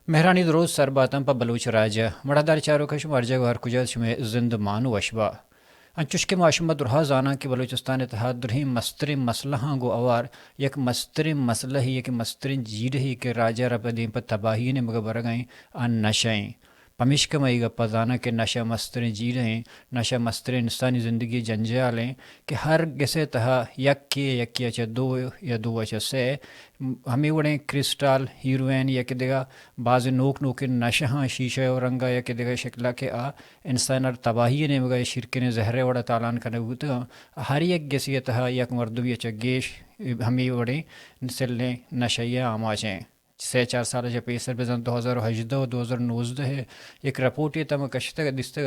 مہرانی دروت سر باتاں پہ بلوچ راج ءَ۔ مڑادار چاروکاں، شما ہر جاگہ ءُ ہر کجا ات، شمئے زند مان ءُ وش با۔ انچوش کہ ما شما درہا زاناں کہ بلوچستان ءِ تہا درہیں مستریں مسئلہاں گوں ہوار یک مستریں مسئلہ یے، یک مستریں جیڑہے کہ راج ءَ را پہ دیم پہ تباہی ءِ نیمگ ءَ برگ ءَ ایں، آ نشہ ایں۔ پمیشکا ما اے گپ ءَ زاناں کہ نشہ مستریں جیڑہ ایں، نشہ مستریں انسانی زندگی ءِ جنجال ایں کہ ہر گس ءِ تہا یکے، یکے ءَ چہ دو یا دو ءَ چہ سے، ہمے وڑیں کرسٹل، ہیروئن یا کہ دگہ بازیں نوک نوکیں نشہاں، شیشہ ءِ رنگ ءَ یا کہ دگہ شکل ءَ کہ آ انسان ءَ را تباہی ءِ نیمگ ءَ شیرکنیں زہر ءِ وڑ ءَ تالان کنگ بوتگ اَں۔ ہر یک گسے ءِ تہا یک مردمے ءَ چہ گیش ہمے وڑیں سلیں نشہ ءِ آماچ ایں۔ سے چار سال ءَ چہ پیسر بزاں دو ہزار ءُ ہژدہ ءُ دو ہزار ءُ نوزدہ ءِ یک رپورٹے تہا ما کشتگ ءُ دیستگ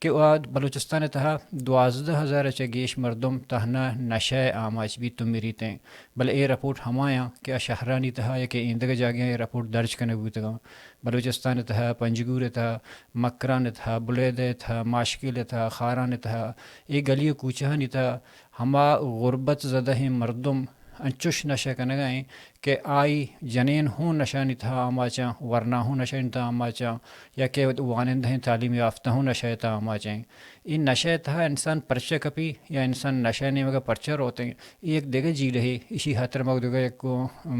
کہ آ بلوچستان ءِ تہا دوازدہ ہزار ءَ چہ گیش مردم تہنا نشہ ءِ آماچ بیت ءُ مریت ایں۔ بلے اے رپورٹ ہمایاں کہ آ شہرانی تہا یا کہ ایندگہ جاگہاں اے رپورٹ درج کنگ بوتگ اَں۔ بلوچستان ءِ تہا، پنجگور ءِ تہا، مکران ءِ تہا، بلیدہ ءِ تہا، ماشکیل ءِ تہا، خاران ءِ تہا، اے گلی ءُ کوچہانی تہا ہما غربت زدہیں مردم انچوش نشہ کنگ ءَ ایں کہ آئی جنین ہوں نشہانی تہا آماچ اَں، ورنا ہوں نشہانی تہا آماچ اَں، یا کہ وانندہیں تعلیم یافتہ ہوں نشہ ءِ تہا آماچ ایں۔ اے نشہ ءِ تہا انسان پرچہ کپی یا انسان نشہ ءِ نیمگ ءَ پرچہ روت ایں، اے یک دگہ جیڑہے۔ ایشی ہاتر ما دگہ یک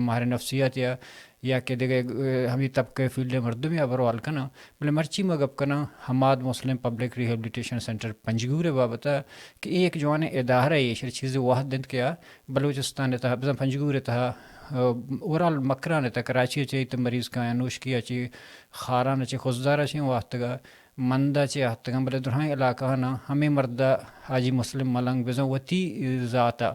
ماہر نفسیات یا، یا کہ دگہ، اے، ہمے طبقہ ءِ فیلڈ ءِ مردمے ہبر ءُ حال کناں۔ بلے مرچی ما گپ کناں حماد مسلم پبلک ریہیبلیٹیشن سینٹر پنجگور ءِ بابت ءَ کہ اے یک جوانیں ادارہ یے، ایشرا چیزے وھد اِنت کہ آ بلوچستان ءِ تہا، بزاں پنجگور ءِ تہا، آ، اوورآل مکران ءِ تہا، کراچی ءَ چہ ایت مریض کایاں، نوشکی ءَ چہ، خاران ءَ چہ، خضدار ءَ چہ واتگ ءَ، مند ءَ چہ آتکگ اَں، بلے درہیں علاقہاں ہمے مرد ءَ حاجی مسلم ملنگ بزاں وتی ذات ءَ،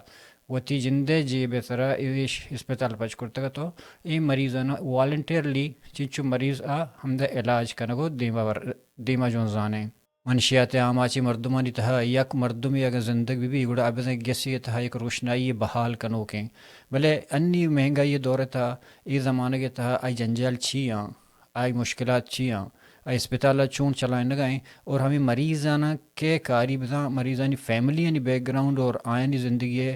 وتی جند ءِ جیب ءِ سرا ایش اسپتال پچ کرتگ اَت ءُ اے مریضاں والنٹیئرلی چنچو مریض آ ہمدا علاج کنگ ءُ دیما ور-، دیما جنزان ایں۔ منشیات ءِ آماچیں مردمانی تہا یک مردمے اگاں زندگ بہ بی، گڑا آ بزاں گسے ءِ تہا یک روشنائی ءِ بحال کنوک ایں۔ بلے انی مہنگائی ءِ دور ءِ تہا، اے زمانگ ءِ تہا آئی جنجال چی آں؟ آئی مشکلات چی آں؟ آ اسپتال ءَ چون چلائینگ ءَ ایں؟ اور ہمے مریضاناں کئے کاری بزاں، مریضانی فیملیانی بیک گراؤنڈ اور آیانی زندگی ءِ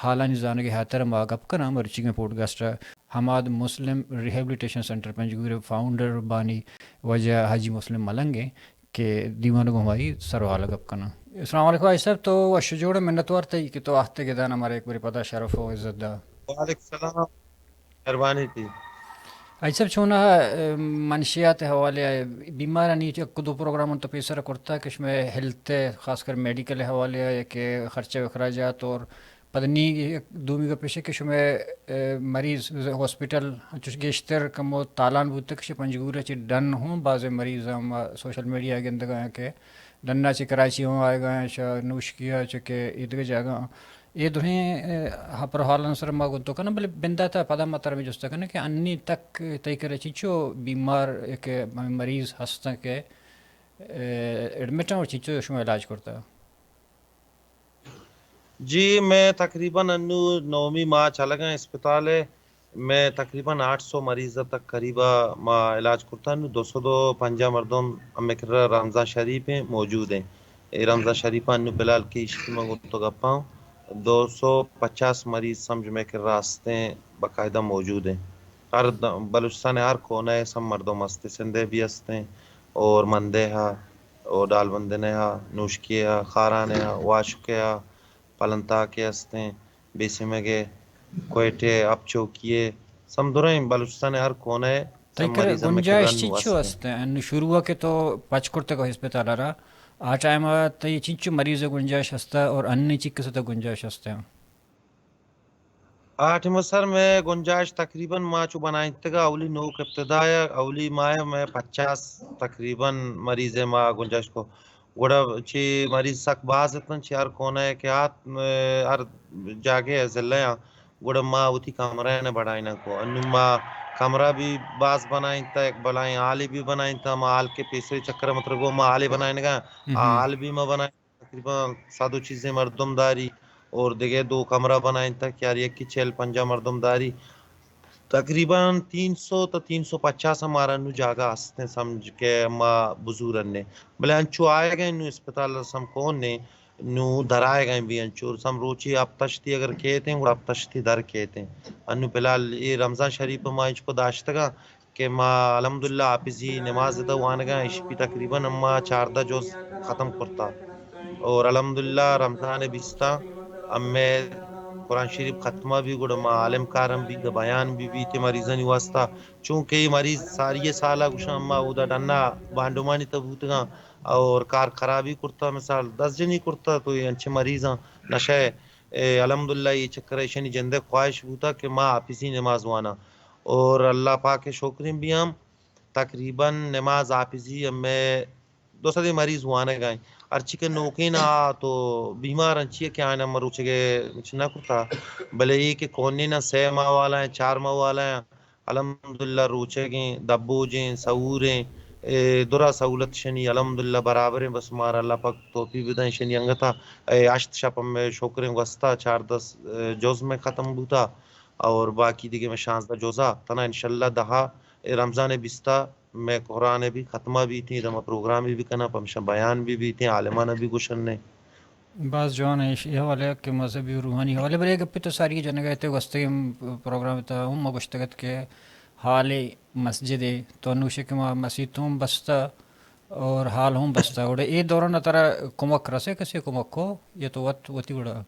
حالانی زانگ ءِ ہاتر ءَ ما گپ کناں۔ مرچیگیں پوڈکاسٹ ءَ حماد مسلم ریہیبلیٹیشن سینٹر پنجگور ءِ فاؤنڈر بانی واجہ حاجی مسلم ملنگ ایں کہ دیوان ءَ گوں ہمائی سر ءُ حال ءَ گپ کناں۔ السلام علیکم حاجی صاحب، تو وش جوڑ ئے، منتوار تئی کہ تو آہتگ ادا ءَ، مارا یک برے پدا شرف ءُ عزت دا۔ وعلیکم السلام، مہربانی تئی۔ حاجی صاحب، چون آ، منشیات ءِ حوالے ءَ بیمارانی یک دو پروگرام تو پیسر کرتا کہ شمئے ہیلتھ ءِ، خاص کر میڈیکل ءِ حوالے ءَ، یا کہ خرچہ و اخراجات اور پد نی یک دومی گپ ایش کہ شمئے، اے، مریض ہاسپٹل انچوش گیشتر کمو تالان بوتگ کہ شہ پنجگور ءَ چہ ڈن ہوں بازیں مریض ہم سوشل میڈیا ءَ گندگ ءَ آں کہ ڈن ءَ چہ کراچی ہوں آیگ ءَ آں، شہ نوشکی ءَ چہ کہ ایدگہ جاگہ آں۔ اے درہیں، اے، ہپر حالان سر ما گوں تو کناں، بلے بندات ءَ پدا ما ترا ہمے جست ءَ کناں کہ انی تک تئی کرا چنچو بیمار کہ مریض ہستاں کہ، اے، ایڈمٹ آں اور چنچو شما علاج کرتا؟ جی، مئے تقریباً انو نومی ماہ چلگ ءَ اسپتال ءَ، مئے تقریباً آٹھ سو مریض ءَ تک قریب ءَ ما علاج کرتا۔ انو دو سد و پنجاہ مردم ہمے کرا رمضان شریف ءَ موجود ایں۔ اے رمضان شریف ءَ انو فی الحال کہ ایشی ما گوں تو گپاں، دو سو پچاس مریض سمجھ مئے کرا ہستیں، باقاعدہ موجود ایں۔ ہر د-، بلوچستان ءِ ہر کونے ءَ سم مردم ہستیں، سندھ ءَ بھی ہستیں اور مندے ہا اور ڈالبندن ءَ ہا، نوشکی ءَ ہا، خاران ءَ ہا، واشک ءَ ہا، پلنتاک ءَ ہستیں، بیسمگ ءَ، کوئٹہ ءَ، اپ چوکی ءَ، سم درائیں بلوچستان ءِ ہر کونے ءَ تئی سم کرا مریض ہمے کرا گنجائش انو چنچو ہستیں۔ ہستیں؟ انو شروع ءَ کہ تو پچ کرتگ ہسپتال ءَ را، آ ٹائم ءَ تئی چنچو مریض ءِ گنجائش ہستا اور انی چی قسط ءِ گنجائش ہستیں؟ آ ٹائم ءَ سر مئے گنجائش تقریباً ما چو بنائینتگ ءَ اولی نوک ابتدا ءَ اولی ماہ ءَ مئے پچاس تقریباً مریض ءَ ما گنجائش کو۔ گڑا چہ مریض سک باز اتنت، چہ ہر کونے ءَ کہ آت، م-، ہر جاگہ ءَ ضلع ءَ، گڑا ما وتی کمرہ ءَ بڑائیناں کو۔ انو ما کمرہ بھی باز بنائینتا، یک بلائیں ہالے بھی بنائینتا، ما ہال کہ پیسری چکر ءَ مطلب گو ما ہالے بنائینگا، ہم۔ آ ہال بھی ما بنائینتا۔ تقریباً صد و چیزیں مردم داری اور دگہ دو کمرہ بنائینتا کہ ہر یکی چہل پنجاہ مردم داری۔ تقریباً تین سو تا تین سو پچاس ہمارا نو جاگہ ہستیں، سمجھ کہ ما بزور نے۔ بلے انچو آئے گئے نو اسپتال رسم کون نے، نو در آئے گئے بھی انچو۔ سم روچی ہپتشتی اگر کہتے ہیں، گڑا ہپتشتی در کہتے ہیں۔ انو فی الحال اے رمضان شریف ما انچ کو داشتگا کہ ما الحمدللہ حافظی نماز ادا وانگا، اشپی تقریباً اما چاردہ جز ختم کرتا۔ اور الحمدللہ رمضان بیستا ہمیں قرآن شریف ختمہ بھی، گڑا ما عالم کارم بھی، دا بیان بھی بیتے مریضانی واسطہ۔ چونکہ یہ مریض ساری سالہ گوشاں اما اودا ڈنا بانڈومانی تا بوتگاں اور کار خرابی کرتا، مثال دس جنی کرتا، تو یہ انچے مریضاں نشہ اے، الحمدللہ یہ چکر ایشانی جندے خواہش بوتا کہ ما حافظی نماز وانا۔ اور اللہ پاک شکریں بھی ہم تقریباً نماز حافظی ہمیں دو سدے مریض وانگ آئیں۔ ہرچی کہ نوکین آ تو بیمار انچی کہ آئین ہم روچگے چھ نہ کرتا، بلے یہ کہ کونین سے ماہ والا ہیں، چار ماہ والا ہیں، الحمدللہ روچگیں، دبوجیں، سہوریں، اے، درا سہولت شنی الحمدللہ برابریں، بس مارا اللہ پاک توفیق بدن شنی انگتا۔ اے، ہشت شپ ہمیں شکریں گوستا، چاردہ، اے، جز میں ختم بوتا اور باقی دیگہ میں شانزدہ جزا تنا انشاءاللہ دہا، اے، رمضان بیستا میں قرآن بھی ختمہ بیتیں، دما پروگرام بھی کنا، پمشا بیان بھی بیتیں، عالمان بھی گوشن نے۔ باز جوان ایں، اے حوالے کہ مذہبی و روحانی حوالے، بلے گپے تو ساری جنگا تے گوستگیں پروگرام تا ہم ما گوشتگت کہ حال مسجد اے، تو نوشے کہ ما مسیت ہم بستا اور حال ہم بستا۔ گڑا اے دوران ترا کمک رسے، کسے کمک کو یا تو وت وتی گڑا؟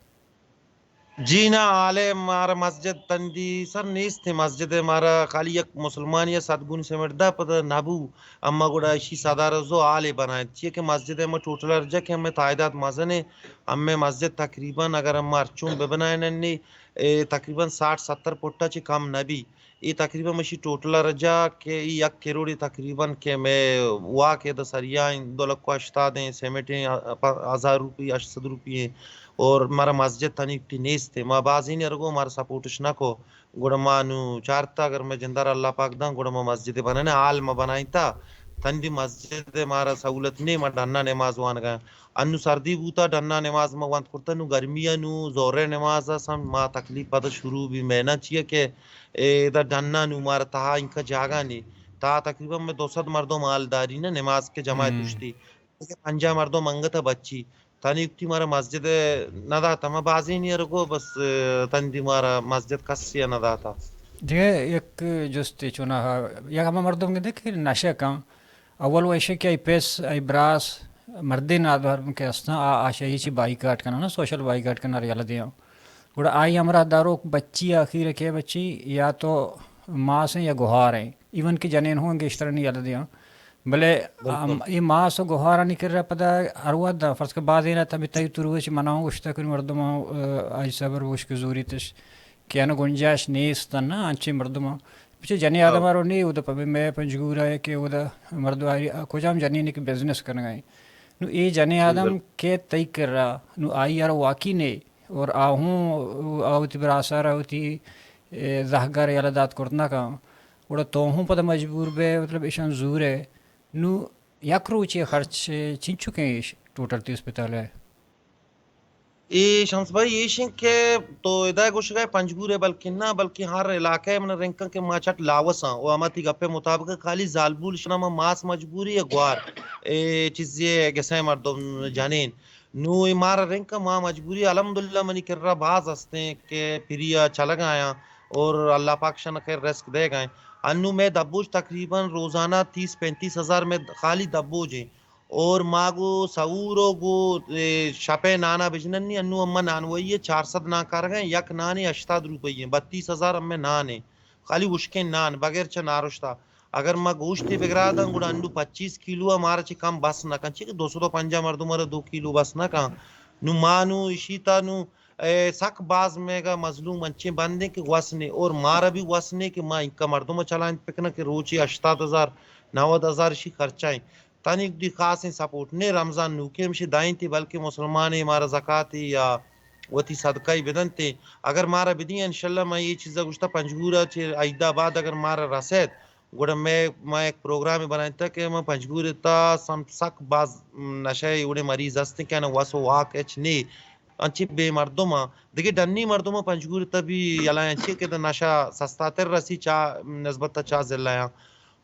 جی نا، حال مارا مسجد تندی سر نیست، مسجد مارا خالی یک مسلمان یا صد گون سیمنٹ دا پد نبو۔ اما گڑا اشی صدارہ زو آلے بنائیں، چیئے کہ مسجد ما ٹوٹل ارجا کہ ہمیں تعداد مزن ہے، ہمیں مسجد تقریباً اگر ہم ارچون بہ بنائیں ننی، اے تقریباً ساٹھ ستر پٹا چی کم نبی۔ اے تقریباً مشی ٹوٹل ارجا کہ ای یک کروڑی تقریباً کہ میں واک ہے دا سریائیں دو لکھ و ہشتاد ہیں، سیمنٹ ہیں، ا-، پ-، ہزار روپی، ہشت سد روپی ہیں، اور مارا مسجد تنی تی نیست ہے۔ ما بازینی ارگو مارا سپورٹش نہ کو۔ گڑا ما نو چارتا اگر میں جندر اللہ پاک داں، گڑا ما مسجد بنانے، حال ما بنائیں تا تندی مسجد مارا سہولت نے، ما ڈنا نماز وانگا۔ انو سردی بوتا، ڈنا نماز ما وانت کرتا، نو گرمی نو زورے نماز سم ما تکلیف پدا شروع بھی۔ میں نہ چیئے کہ اے دا ڈنا نو مارا تہا انکا جاگا نے، تہا تقریباً میں دو سد مردم حال داری نا نماز کے جماعت اشتی۔ پنجاہ مردم انگت بچی، تنی وقتی مارا مسجد نہ داتا، ما بازی نی ارگو بس، اه، تندی مارا مسجد کسی نہ داتا۔ دیگہ یک جستے چوناہا، یک ہما مردم گندے کہ نشہ کن، اول و ایشے کہ ای پیس، ای براس، مردے نادار کہ استاں، آ، آ شہی چی بائیکاٹ کنن، سوشل بائیکاٹ کنن، یلہ دیاں۔ گڑا آئی ہمراہ داروک بچی آخیر کے بچی یا تو ماس ہیں یا گہار ہیں، ایون کہ جنین ہوں گیشتر نہیں یلہ دیاں۔ بلے ہم، اے ماس و گہارانی کرا پدا ہر وہد فرض کہ بازین ات ہمیں تئی تو روچ مناؤں گوشتا کہ مردم، آ، آئی صبر گوش کہ زوری تش کہ انو گنجائش نیست نا انچے مردم۔ پچے جنی آدم رو نی، او دا پہ میں پنجگور ہے کہ او دا مردم آئی، آ، کجام جنین کہ بزنس کرنا ہے۔ نو اے جنی آدم کہ تئی کرا، نو آئی ہر واقعی نے، اور آ ہوں، آ وتی براسارا وتی، اے، زہگار یلہ دات کرت نہ کن۔ گڑا تو ہوں پدا مجبور بے، مطلب، ایشان زور ہے۔ نو یک روچے خرچ چنچکیں ایش ٹوٹل تی اسپتال ہے؟ اے شمس بھائی، ایش انت کہ تو ادا گوشگا پنجگور ہے، بلکہ نہ، بلکہ ہر علاقہ ہے من رنکن کہ ما چٹ لاوساں۔ و ہما تی گپے مطابق خالی زالبول شنا ما ماس مجبوری ہے گوار، اے چیزی گسے مردم جنین۔ نو اے مارا رنگ کہ ما مجبوری، الحمدللہ منی کرا باز ہستیں کہ پریا چلگ آیاں اور اللہ پاک شان خیر رزق دے گئے۔ انو میں دبوج تقریباً روزانہ تیس پینتیس ہزار میں خالی دبوج ہیں۔ اور ما گو سہور و گو، اے، شپے نانا بجننی، انو اما نانوئی ہے، چار سد نان کارگا ہیں، یک نانے ہشتاد روپئی ہیں، بتیس ہزار ہمیں نان ہیں۔ خالی اشکیں نان، بغیر چہ نارشتا۔ اگر ما گوشتے بگرا داں، گڑا انو پچیس کیلو ء مارا چہ کم بس نہ کن، چہ کہ دو سد و پنجاہ مردم را دو کیلو بس نہ کن۔ نو ما نو اشی تا نو، اے، سک باز میگا مظلوم انچیں بندیں کہ وس نے، اور مارا بھی وس نے کہ ما انکا مردم چلائیں پکنہ کہ روچی ہشتاد ہزار، نود ہزار اشی خرچائیں۔ تنی دی خاصیں سپورٹ نے، رمضان نوکے ہمشی دائیں تی، بلکہ مسلمان مارا زکاتی یا وتی صدقہ ای بدنتے۔ اگر مارا بدی، انشاءاللہ ما یہ چیزا گوشتا پنجگورا چہ عید آباد اگر مارا رسید، گڑا میں، ما یک پروگرامے بنائینتا کہ ما پنجگور تا سم سک باز نشہ اے وڑیں مریض ہستیں کہ آنا وس و واک اچ نے، انچیں بے مردم آں۔ دگہ ڈنی مردم آں پنجگور تا بھی یلہ انچیں کہ دا نشہ سستاتر رسی چا نسبت تا چا ضلع آں۔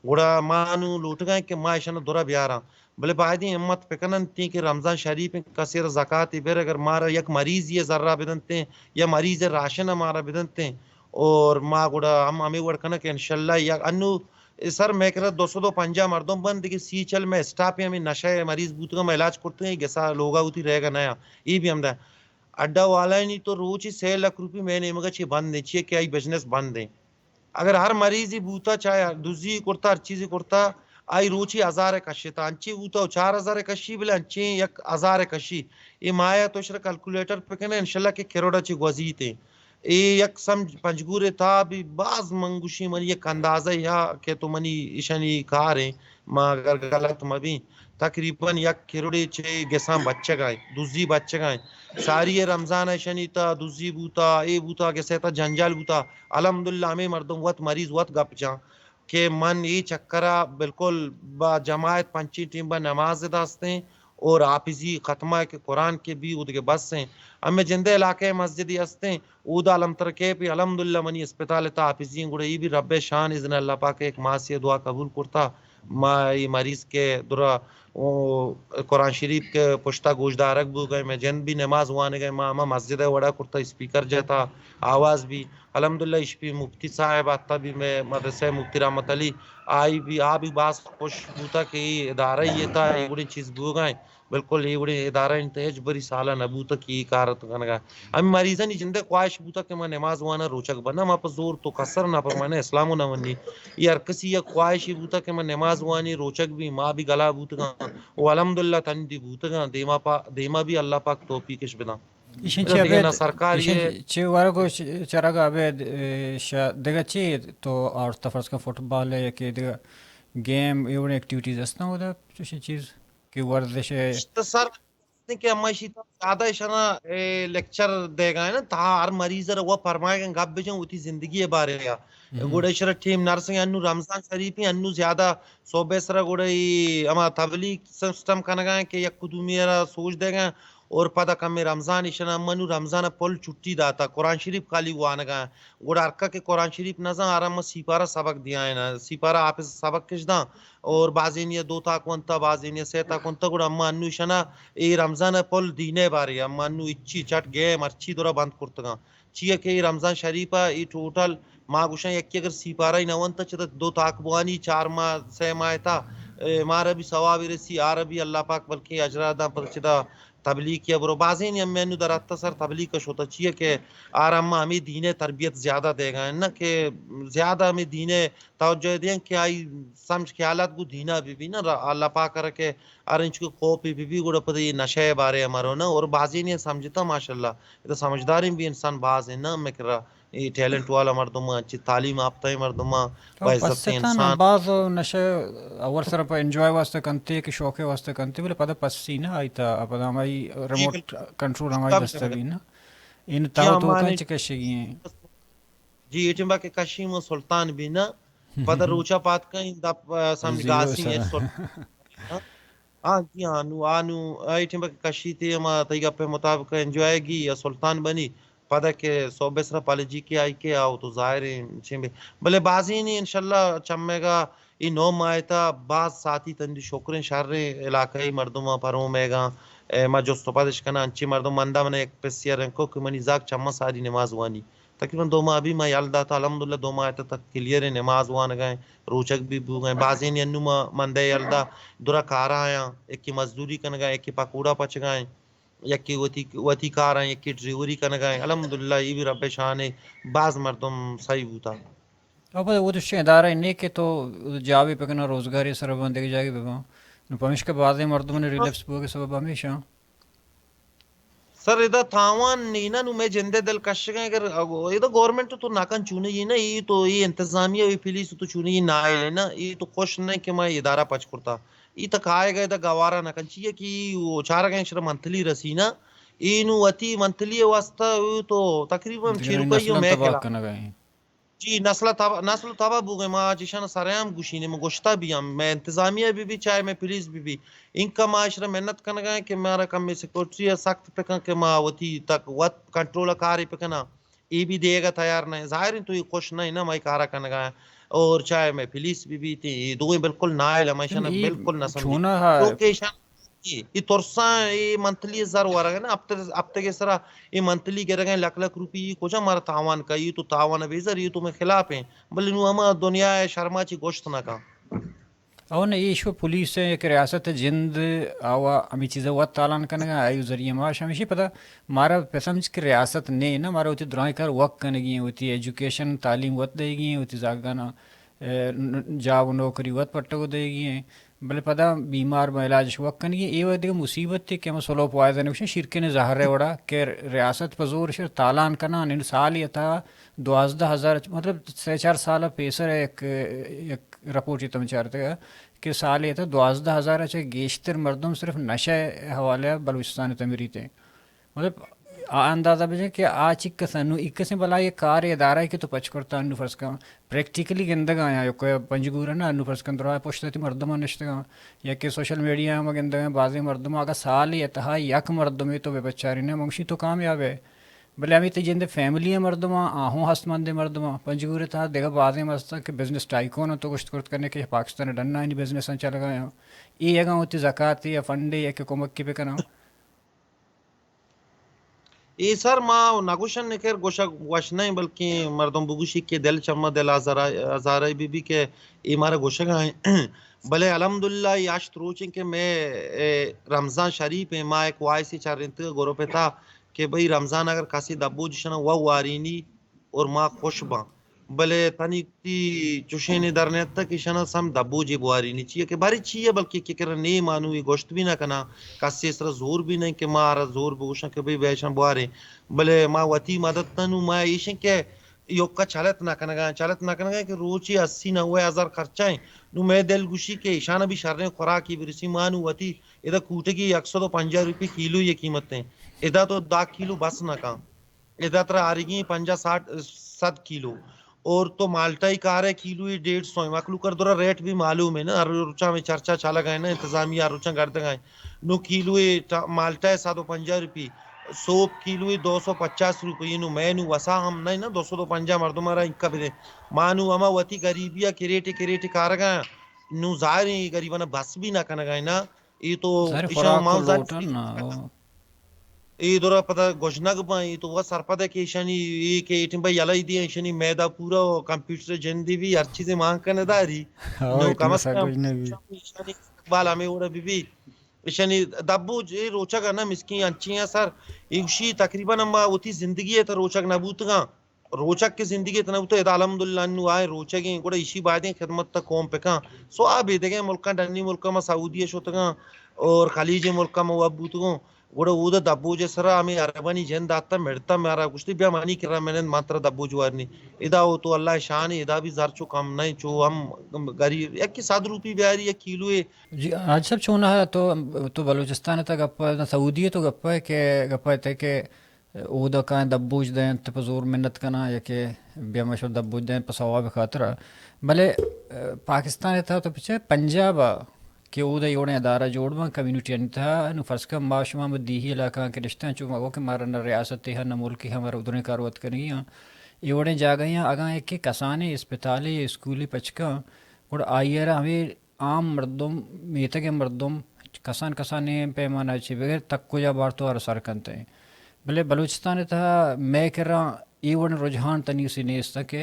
گڑا ما نوں لوٹگا ایں کہ ما اشانا درا بیاراں۔ بلے بایدیں ہمت بکننتیں کہ رمضان شریف انت، کسے را زکاتے بر، اگر مارا یک مریضے ء زرا بدنتیں یا مریض ء راشن ء مارا بدنتیں، اور ما گڑا ہم ہمے وڑ کناں کہ انشاءاللہ یک انو اے سر مئے کرا دو سد و پنجاہ مردم بنت، دگہ سی چل مئے اسٹاپ ہمے نشہ ءِ مریض بوتگاں، ما علاج کرتگاں، اے گسا لوگا وتی رہگا نیاں۔ اے بھی ہمدا اڈا والانی تو روچی سے لکھ روپی مئے نیمگا چی بند ایں، چی کہ آئی بزنس بند ایں۔ اگر ہر مریضی بوتا، چاہے دزی کرتا، ہر چیزی کرتا، آئی روچی ہزار کشتا، انچی بوتا و چار ہزار کشی، بلے انچیں یک ہزار کشی۔ اے مایا تو شر کیلکولیٹر پکنہ، انشاءاللہ کہ کروڑا چی گوزیت ایں۔ اے یک سمجھ پنجگور تا بھی باز منگوشی منی یک اندازہ یا کہ تو منی ایشانی کار ایں، ما اگر غلط مبیں، تقریباً یک کروڑے چے گساں بچگائیں، دزی بچگائیں۔ ساری رمضان ایشانی تا دزی بوتا، اے بوتا، گسے تا جنجال بوتا۔ الحمدللہ ہمے مردم وت مریض وت گپ جاں کہ من اے چکرا بالکل با جماعت پنچیں ٹیم با نماز داستیں اور حافظی ختمہ کہ قرآن کہ بھی اودگہ بس ایں۔ ہمے جندے علاقہ مسجدی ہستیں، اودا الم ترکیب الحمدللہ منی اسپتال تا حافظی ایں، گڑا اے بھی رب شان اذن اللہ پاک ایک ماسی دعا قبول کرتا۔ ما اے مریض کہ درا او قرآن شریف کہ پشتا گوشدارگ بوگئے، مئے جند بھی نماز وانگئے، ما ہما مسجد وڑا کرتا، اسپیکر جتا، آواز بھی۔ الحمدللہ اشپی مفتی صاحب آتا بھی، مئے مدرسہ مفتی رحمت علی، آئی بھی، آ بھی باز خوش بوتا کہ اے ادارہ یہ تا، اے گڑی چیز بوگئے۔ بالکل اے وڑیں ادارہ انت ہچ بری سالا نہ بوتہ کہ اے کار ات کنگا۔ ہمے مریضانی جندے خواہش بوتہ کہ ما نماز وانا روچگ بنا، ما پہ زور تو کسر نہ پرمانے اسلام و نہ ونی۔ اے ہر کسی یک خواہشی بوتہ کہ ما نماز وانی روچگ بھی، ما بھی گلا بوتگاں و الحمدللہ تندی بوتگاں، دیما پا، دیما بھی اللہ پاک توفیقش بداں۔ ایشن چہ دگہ ابید، نہ سرکار ایشن یہ چہ ورگ و چ-، چرگ ابید، اے، شا-، دگہ چی تو آورتہ فرض کن فٹبال ہے یا کہ دگہ گیم، اے وڑیں ایکٹیویٹیز ہستاں اودا، چوشیں چیز؟ کہ ورزش ء تو سر کہ ہما اشی تا زیادہ اشانا، اے، لیکچر دیگا ہے نا، تا ہر مریض را وہ پرمائے گا گپ بجن وتی زندگی بارے یا۔ ہم۔ گوڑا اشرا ٹیم نرسنگ انو رمضان شریف ہیں، انو زیادہ صوبے سرا گوڑا ای ہما تبلیغ سسٹم کنگا ہیں کہ یک کدومی را سوچ دیگا ہیں اور پدا کم رمضان اشانا، ہم انو رمضان پل چھٹی داتا، قرآن شریف خالی وانگا ہیں۔ گڑا ہرکا کہ قرآن شریف نزان، آرا ما سی پارہ سبق دیائینا، سی پارہ حافظ سبق کش داں اور بازینی دو تاک ونتا، بازینی سے تاک ونتا، گڑا ما انو اشانا اے رمضان پل دینے بارے، اما انو اچی چٹ گیم ہرچی درا بند کرتگاں۔ چیا کہ اے رمضان شریف ء اے ٹوٹل ما گوشاں یکی اگر سی پارہ نہ ونتا چہ دو تاک بوانی چار ماہ، سے ماہ تا، اے، مارا بھی ثواب رسی، آرا بھی اللہ پاک بلکہ اجرا داں پر چدا تبلیغ کیا برو۔ بازینی ہمے انو در حتی سر تبلیغ ء شوتا، چیا کہ آرا ہما ہمے دین ء تربیت زیادہ دیگا ہیں، نہ کہ زیادہ ہمے دین ء توجہ دیں کہ آئی سمجھ خیالات گو دینا بی بی نا، را-، اللہ پاک ء را کہ ہر انچو کہ کوپی بی بی گڑا پدی نشہ ء بارے ء مرو نا، اور بازینی سمجھتا ماشاءاللہ، ادا سمجھداریں بھی انسان باز ہیں نا، مکرا اے ٹیلنٹ والا مردم، اچھی تعلیم یافتہ مردم، او با عزت پستا نا، انسان۔ باز نشہ اول سر پہ انجوائے واسطے کنتے کہ شوق واسطے کنتے، بلے پدا پسی نا آئی تا، پدا ہمائی جی ریموٹ بالکل۔ کنٹرول ہمائی کم دستا کرے۔ بھی نا۔ ان جی تاو تو ہمارے کن چکشگی ہیں۔ جی اے ٹیم با کہ کشی من سلطان بھی نا، پدا روچا پات کن دپ، آ، سمجھ زیرو گاسی سر۔ ہے سلطان۔ ہاں جی، ہاں، نو، آ، نو، آئی ٹیم کہ کشی تے ہما تئی گپ مطابق انجوائے گی یا سلطان بنی، پدا کہ صوبے سرا پالجی کے آئی کے آؤ تو ظاہر ہے چین بے۔ بلے بازی نہیں انشاءاللہ چمے گا، ای نو ماہ تا باز ساتی تندی شکریں شریں علاقائی مردم پروم ایگا، اے، ما جست و پدش کنا انچی مردم مندا من ایک پسیا رنکو کہ منی زاگ چمہ ساری نماز وانی۔ تقریباً دو ماہ بھی ما یل داتا، الحمدللہ دو ماہ تا تک کلیئر نماز وانگا ہیں، روچگ بھی بوگا ہیں۔ بازین انو ما مندے یل دا، درا کارا آیاں، ایکی مزدوری کنگا ہیں، ایکی پکوڑا پچگا ہیں، یکی وتی، وتی کارا ہیں، یکی ڈریوری کنگا ہیں۔ الحمدللہ ای بھی رب شان ہے، باز مردم صحیح بوتا۔ او پدا وہ دوشیں ادارہ نہیں کہ تو جابے پکنا روزگاری سر بندگی جاگے بباں۔ نو پمیشکا بازیں مردم نے ریلیپس بوگے سبب ہمیشہ۔ سر، ادا تاوان نینا، نو مئے جندے دل کشگا اگر ادا گورنمنٹ تو نہ کن چونی نا، ای تو ای انتظامیہ ای پولیس تو چونی نائل ہے نا، ای تو خوش نہ کہ ما ادارہ پچ کرتا۔ ای تک آئے گا ادا گوارا نہ کن چیئے کہ ای چارگا شر منتھلی رسی نا، ای نو وتی منتھلی واسطہ ای تو تقریباً چھ روپیہ میں کلا۔ جی، نسل تباہ، نسل تباہ بوگئے، ما چشان سرعام گوشینے، من گوشتا بھی ہم، مئے انتظامیہ بھی بھی، چاہے مئے پولیس بھی بھی، انکا ما اشرا محنت کنگا ہیں کہ مارا کم سیکورٹی سخت پکن کہ ما وتی تک وت کنٹرول کاری پکنا، اے بھی دیگا تیار نہیں۔ ظاہر ہے تو یہ خوش نہیں نا، مائی کارا کنگا ہیں۔ اور چاہے مئے پولیس بھی بھی تھی، یہ دوئیں بالکل نائل، ہم اشان بالکل نہ سمجھی۔ چونا ہا۔ کیونکہ اشان اے، اے ترساں اے منتھلی زر ورگ ءَ نا، ہپتگ، ہپتگ ءِ سرا اے منتھلی گرگ ءَ لکھ لکھ روپی، اے کجا مارا تاوان کئی؟ اے تو تاوان ءَ بے زر، اے تو مئے خلاف ایں۔ بلے نوں ہما دنیا ءِ شرما چی گوشت نہ کن۔ او نہ، ایشو پولیس ءِ یک ریاست ءِ جند آوا ہمے چیز ءَ وت تالان کنگ ءَ، آئی ذریعہ معاش ہمیشی پدا مارا پہ سمجھ کہ ریاست نے نا، مارا وتی درائیں کار وت کنگی ہیں، وتی ایجوکیشن تعلیم وت دئیگی ہیں، وتی زاگانا، اے، ن-، جاب و نوکری وت پٹگ دئیگی ہیں۔ بلے پدا بیمار ما علاجش وت کنگی، اے وڑ دگہ مصیبت تے کہ ہم سلو پوائزن گوشن شیرکن زہر ءِ وڑا کہ ریاست پہ زور شر تالان کنان، ان سالی ءِ تہا دوازدہ ہزار، مطلب سہ چار سال پیسر یک، یک رپورٹ تم چارتگ کہ سالی ءِ تہا دوازدہ ہزار چہ گیشتر مردم صرف نشہ ءِ حوالے ءَ بلوچستان ءِ تہ مریت ہیں۔ مطلب، آ اندازہ بجن کہ آ چی کسا نو، ای کسیں بلائی کار ادارہ کہ تو پچ کرتا، نو فرض کن پریکٹیکلی گندگا یا، یا کوئی پنجگور نا، نو فرض کن درا پشت تی مردم نشتگا، یا کہ سوشل میڈیا ہم گندگا، بازیں مردم اگا سال ءِ تہا یک مردمے تو بے بچاری نے، منگشی تو کامیاب ہے۔ بلے ہمیں تی جند فیملی مردم آ، آہوں ہست مند مردم آ، پنجگور تہا دگہ بازیں مستن کہ بزنس ٹائیکون تو گشت کرت کنے کہ پاکستان ڈنانی بزنس چلگا یا، ای اگا ہوتی زکاتی یا فنڈے یا کہ کمک کی بکناں۔ اے سر، ما نہ گوشن کہ گوشگ وش نہ، بلکیں مردم بگوشی کہ دل چما دل آزارا-، آزارے بی بی کہ اے مارا گوشگ آئیں۔ بلے الحمدللہ اے ہشت روچ ایں کہ میں، اے، رمضان شریف ایں، ما ایک وائس چارینت گروپ تھا کہ بھئی رمضان اگر کسی دبوج شنا و وارینی اور ما خوش باں۔ بلے تنی تی چوشیں در نیتک کہ ایشانا سم دبوجے بوارینی چیئے کہ بارے چیئے، بلکہ کہ کرا نیم آنو اے گوشت بھی نہ کنا، کسے سرا زور بھی نہیں کہ ما آرا زور بگوشاں کہ بھئی بیا ایشاں بواریں۔ بلے ما وتی مدد تنو ما ایشیں کہ یوکا چلت نہ کنگا، چلت نہ کنگا کہ روچی اسی نوے ہزار خرچہ ہیں۔ نو میں دل گوشی کہ ایشانا بھی شریں خوراکی برسی، ما نو وتی ادا کوٹگی یک سد و پنجاہ روپی کیلو یہ قیمت ہیں۔ ادا تو دہ کیلو بس نہ کن۔ ادا ترا آرگی پنجاہ ساٹھ، صد کیلو۔ اور تو مالٹا ہی کارے کیلو ہی ڈیڑھ سو ہے۔ مخلوق کر درا ریٹ بھی معلوم ہے نا، ہر روچا میں چرچا چالگا ہے نا، انتظامیہ ہر روچا گردگا ہے۔ نو کیلو ہی ٹا-، مالٹا ہے صد و پنجاہ روپی، سوپ کیلو ہی دو سو پچاس روپی، نو میں نو وسا ہم نہیں نا، دو سو دو پنجاہ مردم را انکا بدے۔ ما نو ہما وتی غریبی کریٹ کریٹ کارگا، نو ظاہر ہے غریبانا بس بھی نہ کنگا ہے نا۔ اے تو ظاہر ایشاں خوراک مان و زانت لوٹن نا، او۔ اے دورا پدا گوشنگ باں، اے تو وا سرپد ہے کہ ایشانی اے کہ اے ٹیم پہ یلہ دی، ایشانی میدہ پورا و کمپیوٹر جندی بھی ہر چیزے مان کنے داری۔ ہاں، نو اے ٹیم کم از سا کم گوشنگ بھی۔ ایشانی استقبال ہمیں اوڑا بھی بھی۔ ایشانی دبو جے روچگ نا مسکین انچیں سر، ایشی تقریباً ہم وتی زندگی ہے تا روچگ نہ بوتگاں۔ روچگ کہ زندگی تنوتہ ادا الحمدللہ انو آئے روچگیں، گڑا ایشی بایدیں خدمت تا قوم پکاں۔ سو آ بیدگیں ملکاں، ڈنی ملکاں ما سعودی شتگاں اور خلیج ملکاں ما وب بوتگوں۔ گڑا اودا دبوج سرا ہمیں عربانی جند آتا مڑتا مارا گوشتی بیا منی کرا منند ما ترا دبوج وارنی۔ ادا او تو اللہ شان ادا بھی زر چو کم نہیں، چو ہم غریب یک صد روپی بیاری یک کیلو ہے۔ جی حاج صاحب، چون ہے تو، تو بلوچستان تا گپ، سعودی تو گپ ہے کہ گپ ہے کہ اودا کائیں دبوج دینت پہ زور منت کناں یا کہ بیا مشور دبوج دینت پہ ثواب خاطر۔ بلے، ء، پاکستان ء تہا تو پچے پنجاب ء کہ اودا اے وڑیں ادارہ جوڑ باں کمیونٹی آنی تہا، نوں فرض کن ما شما ہم دیہی علاقہ آں کہ نشتاں، چو ما گو کہ مارا نہ ریاستے ہاں نہ ملکے ہاں، مارا ادریں کار وت کنگی آں۔ اے وڑیں جاگہے آں اگاں کہ کسانیں اسپتالے یا اسکولے پچ کن، گڑا آئی ء را ہمے عام مردم، میتگ ء مردم کسان کسانیں پیمانہ چہ بغیر تک کجا بارت و آرا سر کنت انت۔ بلے بلوچستان ء تہا مئے کرا اے وڑیں رجحان تنیگتی نیست کہ،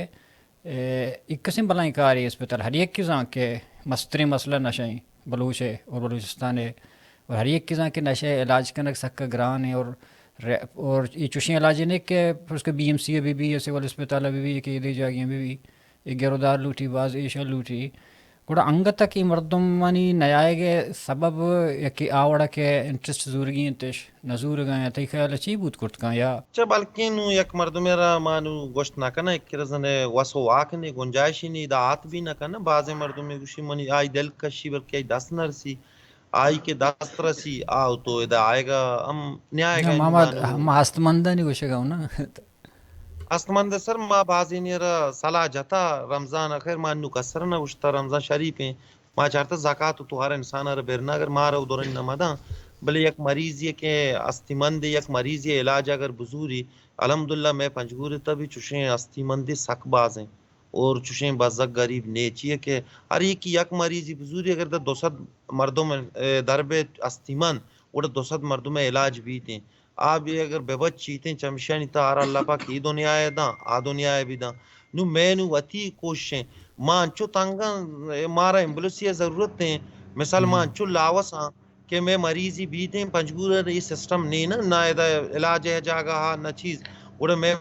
اے، یک کسیں بلائیں کارے اسپتال ہر یکے زان کہ مستریں مسئلہ نشہ ایں بلوچ ء اور بلوچستان ء اور ہر یکے زان کہ نشہ ء علاج کنگ سک گران ایں اور ر-، اور اے چوشیں علاج نہ کہ فرض کہ بی ایم سی ء بہ بی یا سول اسپتال ء بہ بی یا کہ ایدے جاگہے ء بہ بی، اے گرودار لوٹی، باز ایشاں لوٹی۔ گڑا انگت کہ اے مردمانی نیایگ ء سبب یکے آ وڑا کہ انٹرسٹ زورگی انتش، نہ زورگا یا تئی خیال ء چی بوت کرت کن یا؟ چہ بلکیں نوں یک مردمے را ما نوں گوشت نہ کناں، یک رزن وس و واک نے، گنجائشی نے، ادا آت بھی نہ کناں۔ بازیں مردمے گوشی منی آئی دل کشی بلکہ آئی دست نہ رسی، آئی کہ دست رسی آ تو ادا آئیگا ہم نیایگا نہ، ما، نوں ما، ما نوں ما ہست مندانی گوشگا ہوں نا۔ ہست مند سر، ما بازینے را سلاہ جتا، رمضان آخر ما انو کسر نہ گوشتا، رمضان شریف ہیں، ما چارتا زکات و توار انسان را برنا، اگر ما را ادرن نہ مداں، بلے یک مریضی کہ ہستی مند، یک مریضی علاج اگر بزوری، الحمدللہ میں پنجگور تا بھی چوشیں ہستی مندی سک باز ہیں۔ اور چوشیں بزگ غریب نے چیئے کہ ہر یکی یک مریضی بزوری، اگر دہ دو سد مردم، اے، در بے استیمن، گڑا دو سد مردم علاج بیتیں۔ آ بھی اگر بہ بچیتیں، چمشانی تہ ہر اللہ پاک ای دنیا ء داں، آ دنیا ء بھی داں۔ نو میں نو وتی کوششیں، ما انچو تنگاں، مارا ایمبولینسی ء ضرورت ہیں۔ مثال ما انچو لاوس ہاں کہ میں مریضی بیتیں، پنجگور ء یہ سسٹم نہیں نا، نہ ادا علاج ہے جاگہ ہا، نہ چیز۔ گڑا میں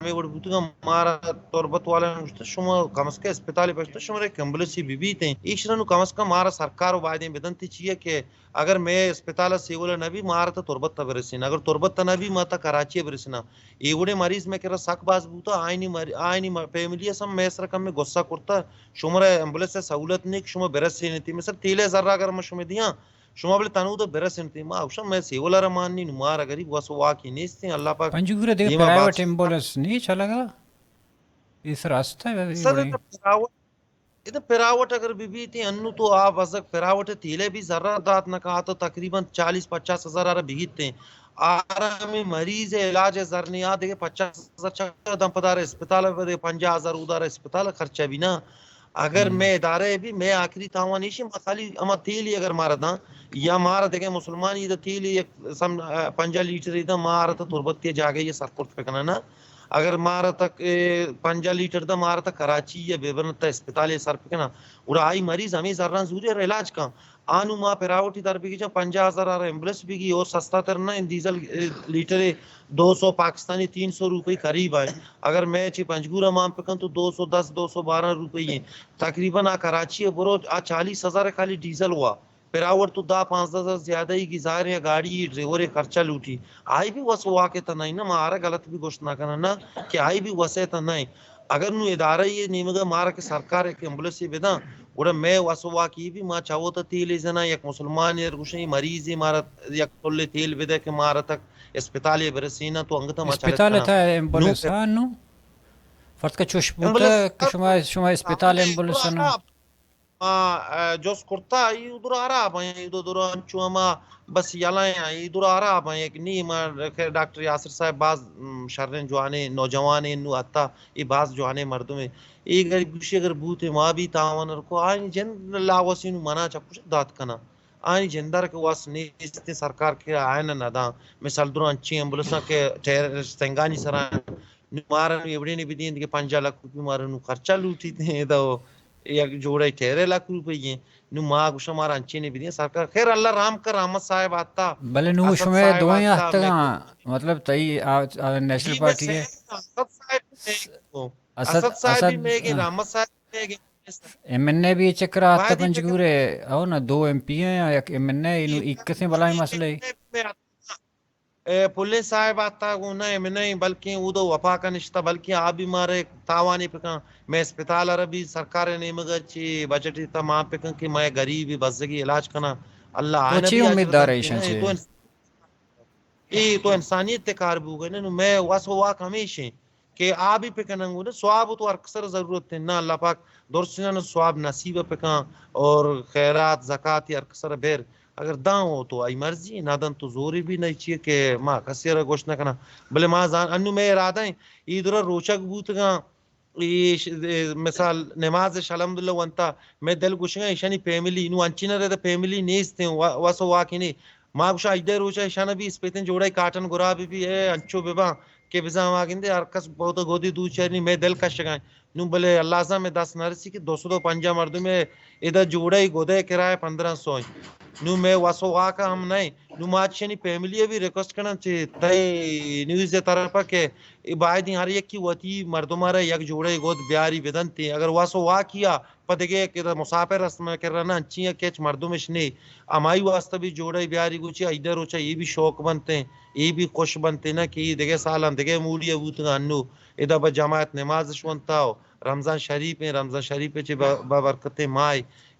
ہمے وڑ بوتگاں، مارا تربت والا گوشت، شما کم از کم اسپتال پشت شما ایک ایمبولینسی بہ بیتیں۔ ایشرا نو کم از کم مارا سرکار و بایدیں بدنتی چیئے کہ اگر مئے اسپتال سیول نہ بی، مارا تا تربت تا برسین۔ اگر تربت تا نہ بی، ما تا کراچی برسنا۔ اے وڑے مریض میں کرا سک باز بوتا، آئینی مر-، آئینی م-، فیملی اس ہم میں سر کم میں غصہ کرتا، شما را ایمبولینس سہولت نہیں کہ شما برسین تی۔ مثلا تیلے ذرہ اگر ما شما دیاں، شما بلے تنو تو برسن تی۔ ما اوشا میں سیولا را مان نی، مارا غریب وس واکی نیستیں۔ اللہ پاک پنجگور دیگه دیما پرائیویٹ باز ایمبولینس نہیں چلگا؟ یہ سر ہستا ہے سر، ادا پراوٹ، ادا پراوٹ اگر بی بی تی انو تو آ بزگ پراوٹ تیلے بھی ذرہ دات نہ کہا تو تقریباً چالیس پچاس ہزار آرا بگیتے۔ آرامی مریض علاج زر نہیں آ دیگه پچاس ہزار چکا دم پدار اسپتال بدے، پنجاہ ہزار ادار اسپتال خرچہ بھی نہ۔ اگر ہم۔ میں ادارہ بھی، میں آخری تاوان ایشی، ما خالی اما تیلی اگر مارا داں، یا مارا دگہ مسلمان ادا تیلی یک سم، آ، پنجاہ لیٹر ادا مارا تا تربت کے جاگہ یہ سرپورت پکنانا۔ اگر مارا تک، اے، پنجاہ لیٹر دا مارا تا کراچی یا بیبرن تا اسپتال سر پکنا۔ اور آئی مریض ہمیں زران زوری اور علاج کا۔ آنو ما پراوٹی در بگی جا پنجاہ ہزار آرا ایمبولینس بگی اور سستا تر نہ ڈیزل، اے، لیٹر دو سو پاکستانی تین سو روپے قریب آئے۔ اگر میں چی پنجگور مان پکن تو دو سو دس، دو سو بارہ روپے ہیں۔ تقریباً آ کراچی برو آ چالیس ہزار خالی ڈیزل ہوا۔ پراوٹ تو دہ پانزدہ ہزار زیادہ ہی گی ظاہر ہے گاڑی ڈرائیور خرچہ لوٹی۔ آئی بھی وس واقع تا نہیں نا، ما آرا غلط بھی گوشت نہ کرنا نا کہ آئی بھی وسے تا نہیں۔ اگر نو ادارہ یہ نیمگا مارا کہ سرکار ایک ایمبولینس ہی بداں، گڑا میں وس واقعی بھی ما چاہو تا تیل زنا یک مسلمان یا گوشیں مریض مارا یک کل تیل بدے کہ مارا تک اسپتال برسینا تو انگتا ما چلت اسپتال کنا۔ تا ایمبولینس نو ہاں نو؟ فرض کا چوش بوتا ایمبولینس کہ شما، شما اسپتال ایمبولینس نا؟ ما، ا، جست کرتا، ای دور آراب ہیں، ای دو دور انچو ہما بس یلائیں، ای دور آراب ہیں، یک نی ما خیر ڈاکٹر یاسر صاحب باز، م، شریں جوانیں نوجوانیں نو حتی ای باز جوانیں مردمیں۔ ای غریب گوشی اگر بوتے ما بھی تاوان کو آنی جند لاوسی نو منا چکش دات کنا۔ آنی جندر کہ وس نیست سرکار کہ آئین نہ داں۔ مثال درو انچیں ایمبولینس کہ ٹیر سنگانی سرا نو مارا نو ایوڑے نے بدین کہ پنجاہ لاکھ روپے مارا نو خرچہ لوٹیت ہیں، دا یک جوڑے ٹھہرے لاکھ روپے ہیں۔ نو ما گوشا مارا انچے نے بدین سرکار۔ خیر اللہ رحم کر، رحمت صاحب آتا، بلے نو اسد شمے صاحب دوئیں آتا، آتگاں، میں مطلب تئی آ، آ، نیشنل جی، میں پارٹی ہے۔ سیل اسد صاحب نے کو۔ اسد، اسد صاحب اسد، بھی میں گئے، ہاں۔ رحمت صاحب بھی میں گئے۔ ایم این اے بھی چکر آتا پنجگورے، او نا دو ایم پی ہیں، یک ایم این اے، نو ایک کسیں بلائیں مسئلہ ہے۔ اے، پلیں صاحب آتا گوں نہ، ایم نہ، بلکیں اودو وفاق نشتا، بلکیں آ بھی مارے تاوانے پکاں۔ میں اسپتال ء را بھی سرکار ء نیمگ ء چی بجٹ ء تا مان پکاں کہ میں غریب بزگی علاج کناں۔ اللہ تو آئین چی بھی امیددار اجر ہے دنت۔ ایشاں چی؟ تو انس-، اے تو انسانیت ء کار بوگے نہ، نو میں وس و واک ہمیش ہیں۔ کہ آ بھی پکنن گوں، سواب تو ہر کسر ضرورت ہے، نہ اللہ پاک درسنا سواب نصیب پکاں اور خیرات، زکات ہر کسر بیر۔ اگر داں ہو تو آئی مرضی، نہ دن تو زوری بھی نہیں چیئے کہ ما کسی را گوشت نہ کناں۔ بلے ما زان، انو میں ارادہ ہیں، ای درا روچگ بوتگاں، ای ش-، اے مثال نماز ش الحمدللہ ونتا، میں دل گوشگاں ایشانی فیملی، نو انچی نہ رہتا فیملی نیست ہیں، وا-، وس و واکی نہیں۔ ما گوشاں، ایدے روچا ایشانا بھی اسپیتیں جوڑائی کاٹن گرا بی بی اے انچو بباں کہ بزاں ما گندے ہر کس بہت گودی دو چرنی میں دل کشگاں۔ نو بلے اللہ زان میں دست نرسی کہ دو سد و پنجاہ مردم ادا جوڑائی گودے کرایہ پندرہ سو ہیں۔ نو میں وسو واکا ہم نہیں۔ نو ما چشنی فیملی بھی ریکویسٹ کناں چہ تئی نیوز طرفا کہ اے بایدیں ہر یکی وتی مردم را یک جوڑائی گود بیاری بدنتی۔ اگر وسو واکیا پہ دگہ کہ ادا مسافر است مئے کرا نہ، انچیں کہ ہچ مردمش نے۔ ہمائی واسطہ بھی جوڑائی بیاری گوچی، عیدے روچا اے بھی شوق بنتیں، اے بھی خوش بنتیں نہ کہ اے دگہ سالاں دگہ موڈی بوتگاں انو۔ ادا بہ جماعت نمازش ونتا و رمضان شریف ہیں، رمضان شریف چہ بہ، بہ برکتیں ماہ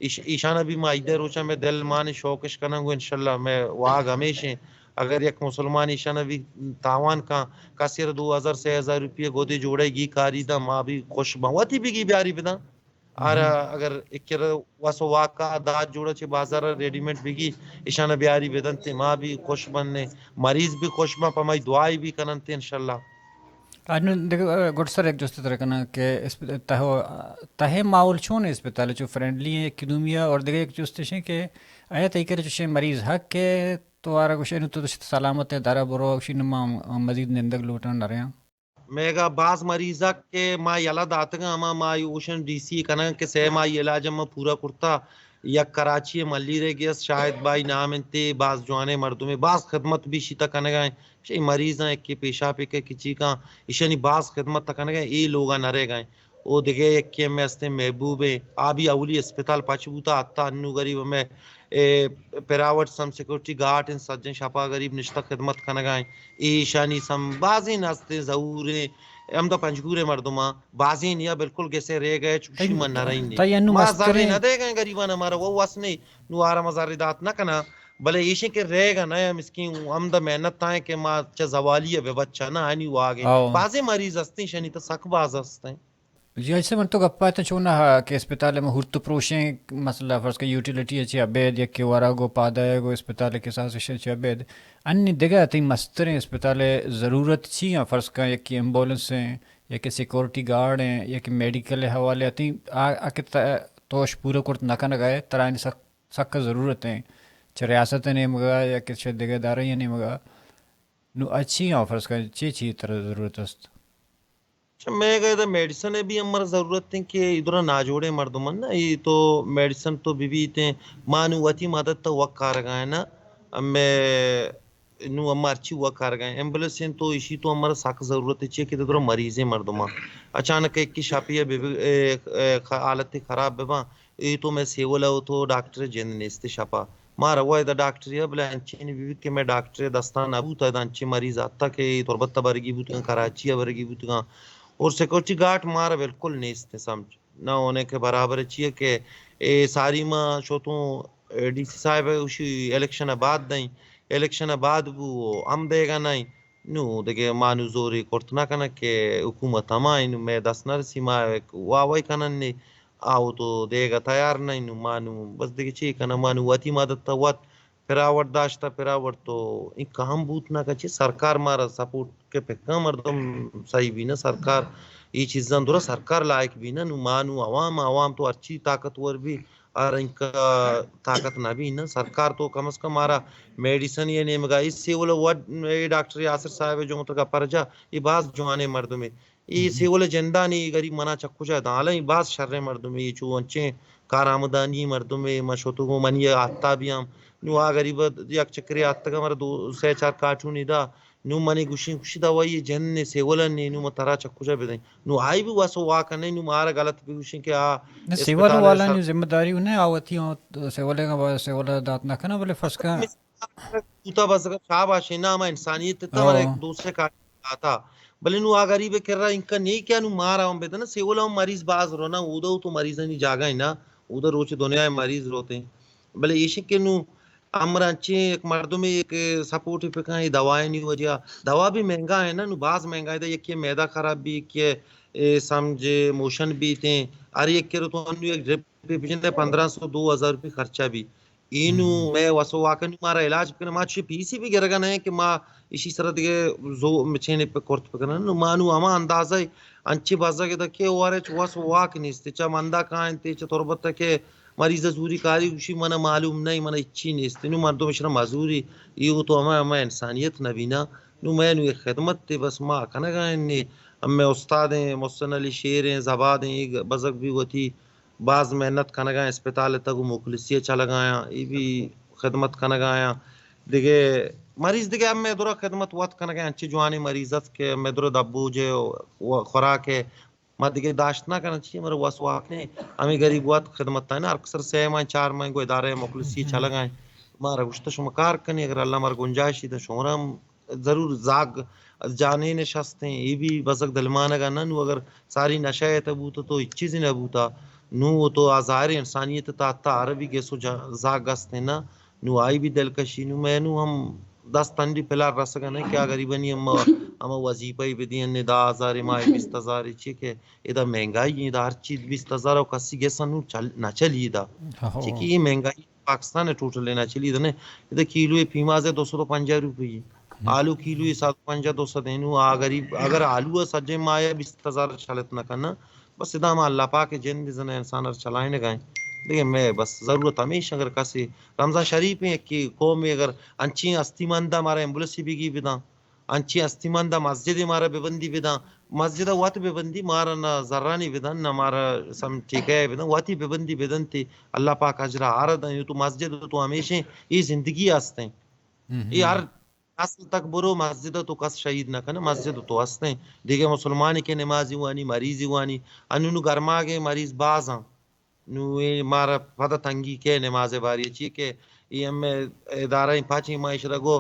ایش-، ایشانا بھی ما عیدے روچا میں دل مان شوقش کناں گو انشاءاللہ میں واگ ہمیش ہیں۔ اگر یک مسلمان ایشانا بھی تاوان کاں، کسی را دو ہزار، سے ہزار روپیہ گودے جوڑائی گی کاری دا، ما بھی خوش باں۔ وتی بھی گی بیاری بداں۔ آرا اگر ایک کرا وس و واکا دات جوڑا چہ بازار ریڈی میڈ بگی، اشانا بیاری بدنت، ما بھی خوش بننے، مریض بھی خوش بن، پہ مائی دعائی بھی کننت انشاءاللہ۔ انوں دگہ، آ، گڈ سر یک جست ترا کناں کہ اسپ-، تہ، تہ ماحول چون ہے اسپتال چو فرینڈلی ہیں یک دومی اور دگہ یک جست ہیں کہ آیا تئی کرے چوشیں مریض حق ہے تو آرا گوشے نوں تو سلامت ہے، درا برو، گوشی نوں ما مزید نندگ لوٹاں نریاں۔ میگا باز مریض حق کہ ما یلہ داتگاں، ہما ما اوشن ڈی سی کناں کہ سہ ماہی علاج ما پورا کرتا۔ یک کراچی ملیرے گیس شاہد بائی نام انتے، باز جوانے مردمے، باز خدمت بھی شیتا کنگا ہیں۔ شی مریضاں کہ پیشاپے کہ کچی کاں، ایشانی باز خدمت کنگا ہیں، اے لوگا نہ رہ گئے۔ او دگہ یکے ہمے ہستیں محبوب ہیں، آ بھی اولی اسپتال پچ بوتا، آتا انو غریب ہمے، اے، پراوٹ سم سیکورٹی گارڈ ہیں، سجن شپا غریب نشتہ خدمت کنگا ہیں۔ اے ایشانی سم بازیں ہستیں ظہور ہیں، ہمدا پنجگور مردماں بازیں یا بالکل گسے رہ گئے، چوشی من نہ رہی نہیں۔ تئی انو ما مستریں زرے نہ دے گئے غریبان ہمارا، وہ وس نہیں، نو آرا ما زرے دات نہ کنا، بلے ایشیں کہ رہ گا نہ مسکین، ہمدا محنت تائیں کہ ما چہ زوالی بے بچا نہ آنی واگے۔ آؤ۔ بازیں مریض ہستیں، شنی تو سک باز ہستیں۔ جی، اچھا، من تو گپا اتاں چون ہا کہ اسپتال میں ہورت پروشیں مسئلہ، فرض کہ یوٹیلیٹی اچھی ابید یا کہ ورگ و پادایگ و اسپتال کے ساتھ اچھی ابید۔ انی دگہ تئی مستریں اسپتال ضرورت چی ہیں؟ فرض کہ یک ایمبولینس ہیں، یا کہ سیکورٹی گارڈ ہیں، یا کہ میڈیکل حوالے تئی آ، آ کہ ت-، توش پورا کرت نہ کنگا ہے، ترا انی سک، سک ضرورت ہیں۔ چہ ریاست نیمگا یا کہ چہ دگہ ادارہ نیمگا۔ نو اچھی ہیں فرض کہ چی چی ترا ضرورت است؟ اچھا، مئے گا ادا میڈیسن ءِ بھی ہمر ضرورت ہیں کہ ادرا ناجوڑیں مردم ہیں نا، یہ تو میڈیسن تو بہ بیت ہیں، ما نو وتی مدد تا وک کارگا ہیں نا، ہمیں نو ہم مرچی وک کارگا ہیں۔ ایمبولینس ہیں تو اشی تو ہمر سک ضرورت ہے، چیئے کہ ادرا مریضیں مردم ہیں۔ اچانک ایک کی شاپی ہے، بہ بہ، اے، اے، خ-، حالت خراب بہ باں، اے تو مئے سیول ءَ تو ڈاکٹر جند نیست شپا۔ ما روا ادا ڈاکٹرے ءَ، بلے انچیں بہ بیت کہ مئے ڈاکٹر دستاں نہ بوت، ادا انچیں مریض آتا کہ تربت ءَ برگی بوتگاں، کراچی ءَ برگی بوتگاں۔ اور سیکورٹی گارڈ مارا بالکل نیست سمجھ۔ نہ ہونے کہ برابر چیئے کہ اے ساری ما شوتوں، اے، ڈی سی صاحب ءَ گوشی الیکشن ءَ بعد دئیں، الیکشن ءَ بعد بو ہم دیگا نہ ایں۔ نو دگہ ما نو زورے کرت نہ کناں کہ حکومت ہما ایں، نو مئے دست نہ رسی، ما یک واہ واہی کنن نے، آ او تو دیگا تیار نہ ایں، نو ما نو بس دگہ چی کناں، ما نو وتی مدد تا وت پراوٹ داشتا، پراوٹ تو انکا ہم بوت نہ کچی، سرکار مارا سپورٹ کہ پکاں مردم صحیح بی نہ، سرکار ای چیزاں درا سرکار لائق بی نہ، نو ما نو عوام، عوام تو ہرچی طاقتور بی، آ رنگ ءَ طاقت نہ بی نا۔ سرکار تو کم از کم مارا میڈیسن یا نیمگا ای سیول وڈ، اے ڈاکٹر یاسر صاحب جو متگا پرجا، ای باز جوانے مردمے۔ ای سیول جندانی غریب منا چکو جا داں، حالانکہ باز شریں مردمے، ای چو انچیں کارآمدانی مردمے، ما شتگو منی آتا بیام۔ نو آ غریب یک چکرے آتگا مر دو، سے چار کارٹونی دا۔ نو منی گوشیں، گوشی دوائی جن نے سیول نے، نو ما ترا چکو جا بدیں۔ نو آئی بھی واسو واک نہیں، نو مارا غلط بھی گوشیں کہ آ نہ، سیول اسپتال والا سر نی ذمہ داری نہ آ وتی ہوں، سیول کا با-، سیول دات نہ کنا، بلے فرض کا کوتا بس اگر شاباش ہے، نہ ہما انسانیت تا، ہاں۔ مارا ایک دوسرے کا آتا۔ بلے نو آ غریب کرا انکا نہیں کیا، نو مارا ہم بدنا، سیول ہم مریض باز رو نا، اودا تو مریضانی جاگہ ہے نا، اودا روچ دنیا مریض روتے ہیں۔ بلے ایشی کہ نو امر انچیں یک مردمے یک سپورٹ پہ کن، اے دوائانی وجہ، دوا بھی مہنگا ہے نا، نو باز مہنگا ہے، یکی معدہ خراب بھی، یکی اے سمجھ موشن بھی تے، ہر یک کرو تو انو یک ڈرپ پہ بجن پندرہ سو دو ہزار روپے خرچہ بھی۔ اینو مئے وسو واکنو مارا علاج بکنے، ما چی پیسی بھی گرگا نہیں کہ ما اشی سر دگہ زو مچینے پہ کرت بکنن۔ نو ما نو ہما اندازہ انچی بزگ دکے وارے چ وس واک نیست، چا مندا کائنتے، چا تربت کے مریض زوری کاری گوشی منا معلوم نہیں، منا اچی نیست۔ نو مردم اشرا مزوری، ایو تو ہما، ہما انسانیت نبینا۔ نو مئے نو یک خدمت تے بس ما کنگا نے۔ ہمے استاد ہیں، محسن علی شیر ہیں، زباد ہیں، اے بزگ بھی وتی باز محنت کنگا ہیں، اسپتال تک مخلصی چلگا ہیں، اے بھی خدمت کنگا ہیں۔ دگہ مریض دگہ ہمے درا خدمت وت کنگا ہیں، انچی جوانی مریض است کہ ہمے درا دبوجے و خوراک ہے۔ ما دگہ داشت نہ کناں، چی مرا وس واک نے، ہمے غریب وت خدمت تا نا، ہر کسر سہ ماہ، چار ماہ گو ادارہ مخلصی چلگا ہیں۔ مارا گوشتہ شما کار کنی، اگر اللہ مارا گنجائش دی تو شما ہم ضرور زاگ جانین شستیں، اے بھی بزگ دلمانگا نہ، نو اگر ساری نشہ ات بوتا تو ہچ چیزی نہ بوتا، نو تو آ ظاہر انسانیت تا تا عربی گیسو جا-، زاگ استیں نا۔ نو آئی بھی دلکشی، نو مئے نو ہم دست تنڈی پلار رسگا نہ کہ آ غریبانی ہم، ہم وظیفہ ہی بدین، دہ ہزار ماہ، بیست ہزار چی کہ ادا مہنگائی، ادا ہر چیز بیست ہزار و کسی گیسا نو چل-، نہ چلی ادا۔ ہو۔ چی کہ یہ مہنگائی پاکستان ہے ٹوٹل نہ چلی ادا نے۔ ادا کیلو پیماز ہے دو سو پنجاہ روپے۔ آلو کیلو ءَ صد پنجاہ دو صد ایں، نوں آ غریب اگر آلو ءَ سجیں ماہ ءَ بیست ہزار چلت نہ کناں، بس ادا ما اللہ پاک ءِ جند زنا انسان ءَ چلائینگ ءَ ایں۔ دگہ مئے بس ضرورت ہمیش اگر کسے رمضان شریف ایں کہ قوم اگر انچیں ہستی مند ءَ مارا ایمبولینس بگی بداں، انچیں ہستی مند ءَ مسجد ءَ مارا ببندی بداں، مسجد ءَ وت ببندی، مارا نہ زرانی بدن، نہ مارا سم ٹھیکہ ءَ بدن، وتی ببندی بدنت، اللہ پاک اجر ءَ آرا داں۔ تو مسجد تو ہمیشیں اے زندگی ہستیں۔ اے ہر نسل تک برو، مسجد ءَ تو کس شہید نہ کنے، مسجد ءَ تو ہستیں۔ دگہ مسلمانی کہ نمازی وانی، مریضی وانی، انو نو گرماگے مریض بازاں۔ نو اے مارا پدا تنگی کے نماز باری چی کہ اے ہم ادارہ پاچیں ما اشرا گو،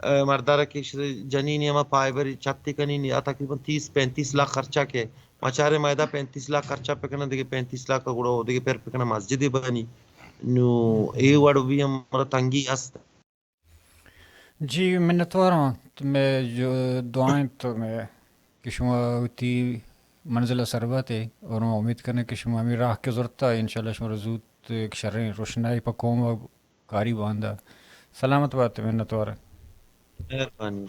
اے، مردارا کہ اشرا جنینی ہما پائبر چتی کنی نی، آ تقریباً تیس پینتیس لاکھ خرچہ کے۔ مچارے ما ادا پینتیس لاکھ خرچہ پکنن، دگہ پینتیس لاکھ گڑا دگہ پر پکنن مسجد بانی۔ نو اے وڑ بھی ہم مارا تنگی ہست۔ جی، منتوار ہوں۔ تو میں جو دعائیں تو میں کہ شما وتی منزل ءَ سر بات ئے اور ما امید کنیں کہ شما ہمیں راہ کہ زرتا، انشاءاللہ شما را زوت ایک شریں روشنائی پہ قوم ءَ کاری باندا۔ سلامت بات، منتوار۔ مہربانی۔